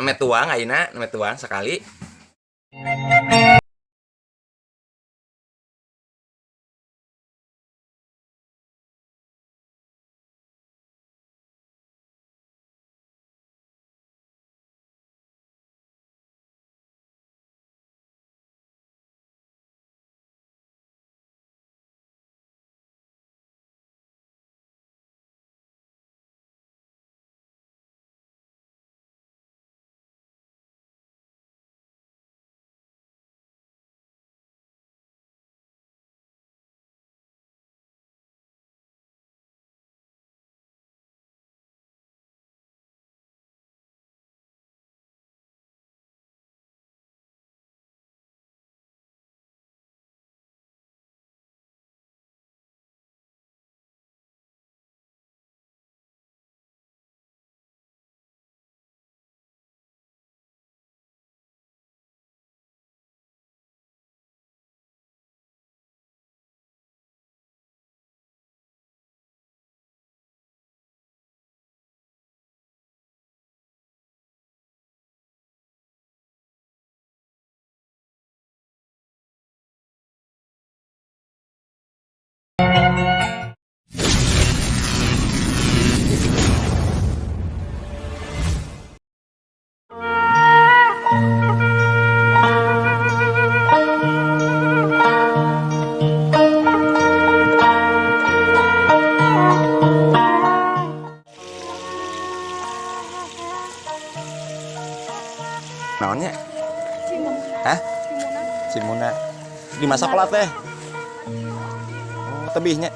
Nembe tuang ayeuna, nembe tuang sekali. Naonnya? Hah? Cimuna. Dimasak lah teh. Oh, tebihnya.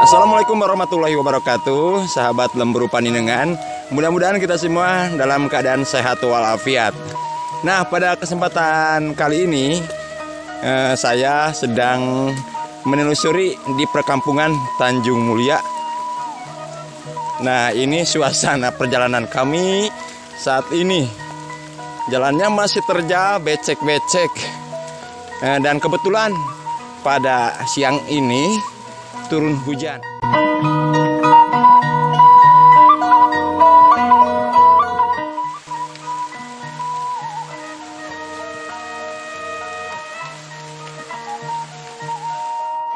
Assalamualaikum warahmatullahi wabarakatuh, sahabat Lembur Paninengan. Mudah-mudahan kita semua dalam keadaan sehat walafiat. Nah, pada kesempatan kali ini saya sedang menelusuri di perkampungan Tanjung Mulia. Nah, ini suasana perjalanan kami saat ini. Jalannya masih terjal, becek-becek. Dan kebetulan pada siang ini turun hujan.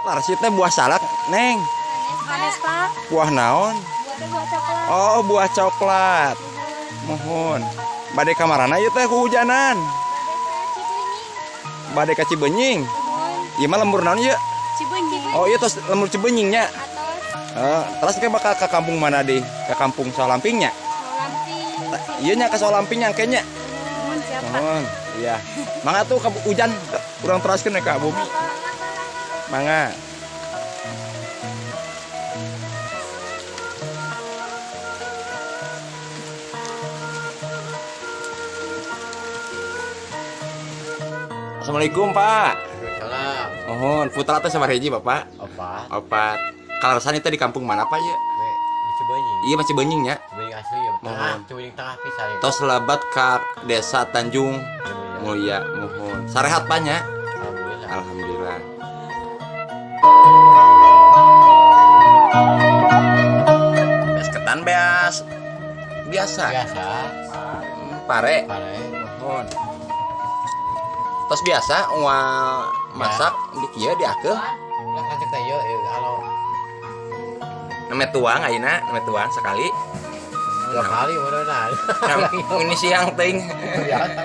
Larsi teh buah salak, Neng. Sanes, Pak. Buah naon? Buah coklat. Oh, buah coklat. Mohon. Bade kamarana ieu teh kehujanan? Bade ka Cibenying. Ieu mah lembur naon ieu? Cibenying. Oh, iya tos lembur Cibenying nya. Atos. Terus ke bakal ke kampung mana deh? Ke kampung Solampingnya? Solamping. Iya nya ke Solamping yang kayaknya. Mohon siapa? Mohon. Iya. Mangga tuh ke hujan urang teraskeun ka bumi. Mangga. Assalamualaikum, Pak. Salam. Mohon, putra teh sabaraha hiji, Bapak? Opat. Opat. Kaleresan itu di kampung mana, Pak, ya? Di Cibenying. Iya, masih Benying ya. Cibenying asli ya. Tengah, Mohon. Cibenying tengah pisan ya. Tos lebat ka desa Tanjung Mulia, mohon. Sarehat, Pak, nya? Alhamdulillah. Alhamdulillah. Beas ketan beas biasa. Biasa. Pare. Pare. Mohon. Tos biasa uang masak di kieu diakeul. Lah kan cek teh ieu kalau Nembe tuang ayeuna, nembe tuang sekali. dua kali udah. Nah, ini siang ting. Biasa.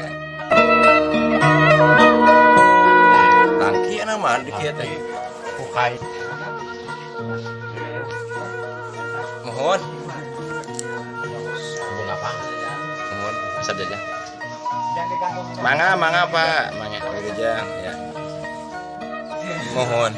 Tangki nama di kieu teh. Bukai. Mohon. Bunga apa? Mohon, bisa jajan. Mangga, mangga Pak, mangga wilujeng ya. Mohon.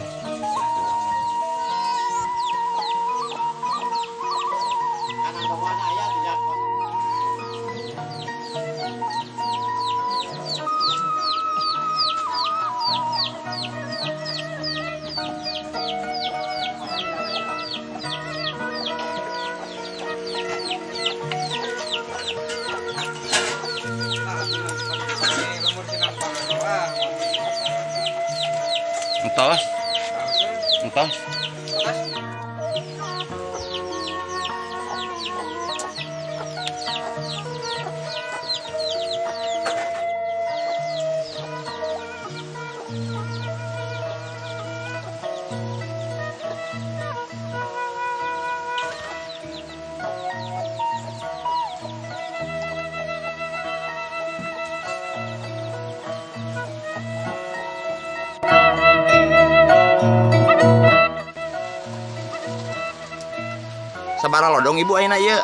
Entos. Entos. Sabaraha lodong ibu ayeuna ieu?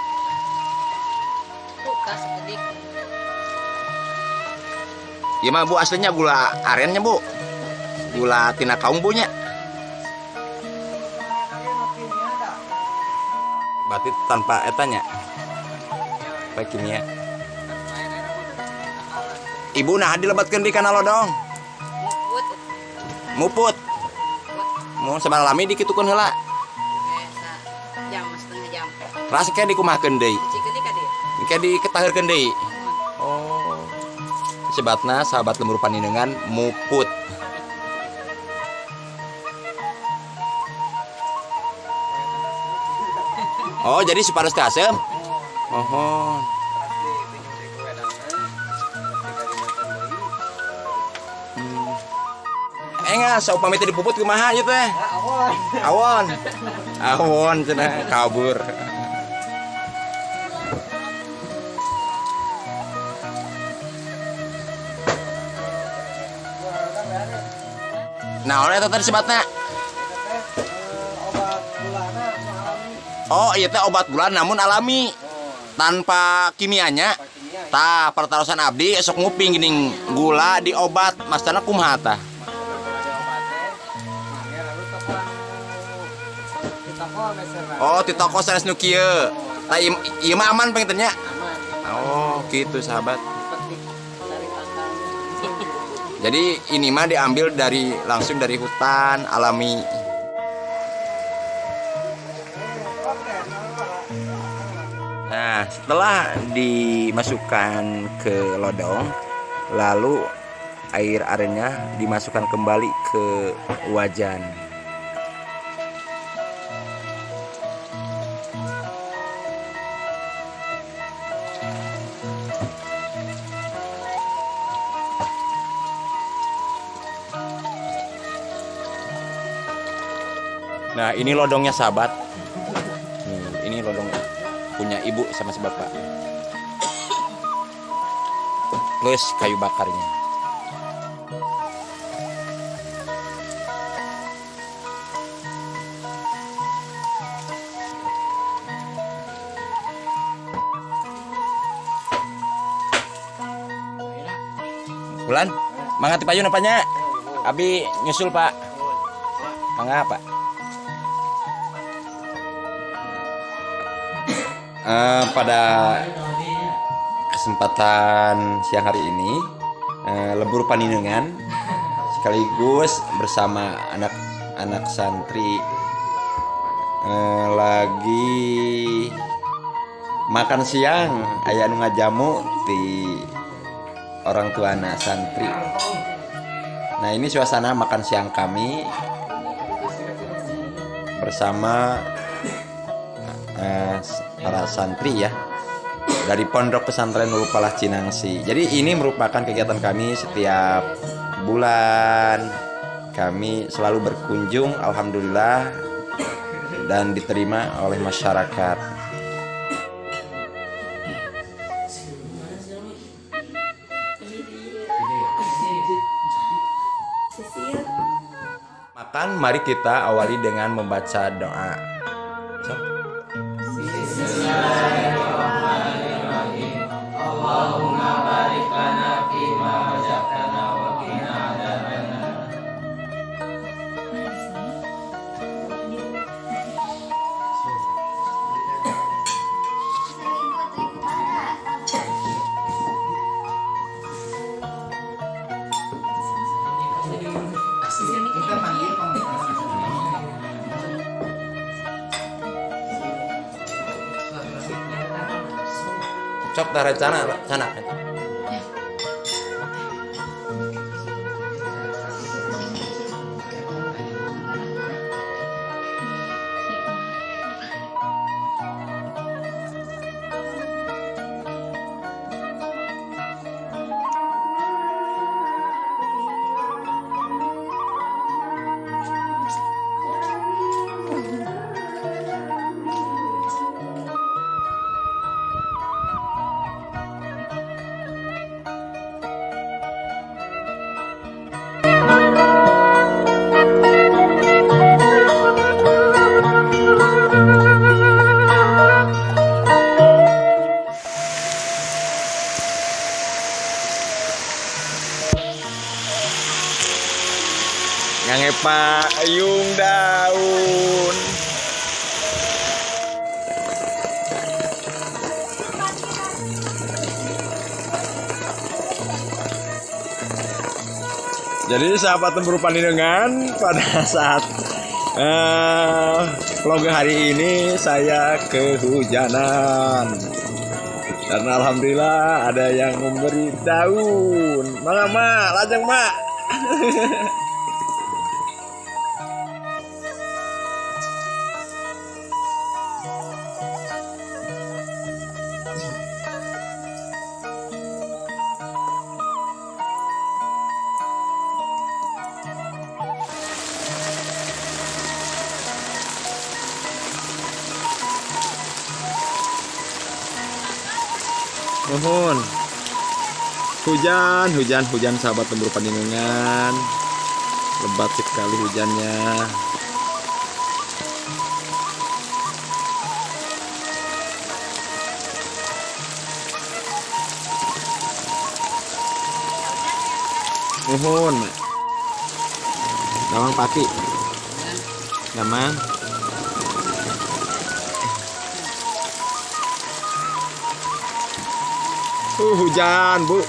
Buka sekedik. Ieu mah Bu aslinya gula arennya Bu. Gula tina kaung Bu nya. Berarti tanpa etanya. Pakai kimia. Ibu nah dilebetkeun di kana lodong. Muput. Muput. Mun sabaraha lami dikitukeun heula. Jam setengah jam. Ras ke dikumahakeun deui? Dicikeun ka dieu. Engke diketaheurkeun deui. Oh. Sebatna sahabat lembur paninengan muput. Oh, jadi supados teh asem? Oh. Enggak, saupami teh dipuput kumaha ieu teh? Awon. Awon cenah kabur. Nah, oleh eta tadi sebatna. Oh, iya teh obat gula namun alami. Tanpa kimianya. Tah, pertarosan abdi sok nguping geuning gula diobat, mastana kumaha tah? Oh, di toko sanes nu kieu. Tah ieu mah aman panginten nya? Oh, gitu sahabat. Jadi ini mah diambil dari langsung dari hutan alami. Nah, setelah dimasukkan ke lodong, lalu air arennya dimasukkan kembali ke wajan. Nah, ini lodongnya sahabat. Nih, ini lodong punya ibu sama si bapak. Plus kayu bakarnya. Bulan, mangga ti payun apanya? Abi nyusul Pak. Mangga Pak. Pada kesempatan siang hari ini, lembur paninengan sekaligus bersama anak-anak santri lagi makan siang, aya nu ngajamu di orang tua anak santri. Nah, ini suasana makan siang kami bersama para santri ya dari Pondok Pesantren Nurul Falah Cinangsi. Jadi ini merupakan kegiatan kami setiap bulan. Kami selalu berkunjung, alhamdulillah, dan diterima oleh masyarakat. Makan, mari kita awali dengan membaca doa. So. Bismillahirrahmanirrahim. Allahumma barik lana fima razaqtana wa qina adzabannar. Sok tah rencana sana. Payung daun. Jadi sahabat Lembur Panginyongan, pada saat vlog hari ini saya kehujanan. Karena alhamdulillah ada yang memberi daun. Mangga mak, lajeng mak. Mohon. Hujan, hujan, hujan, sahabat Lembur Panginyongan. Lebat sekali hujannya. Mohon, Mak. Damang paki. Damang. Hujan, Bu.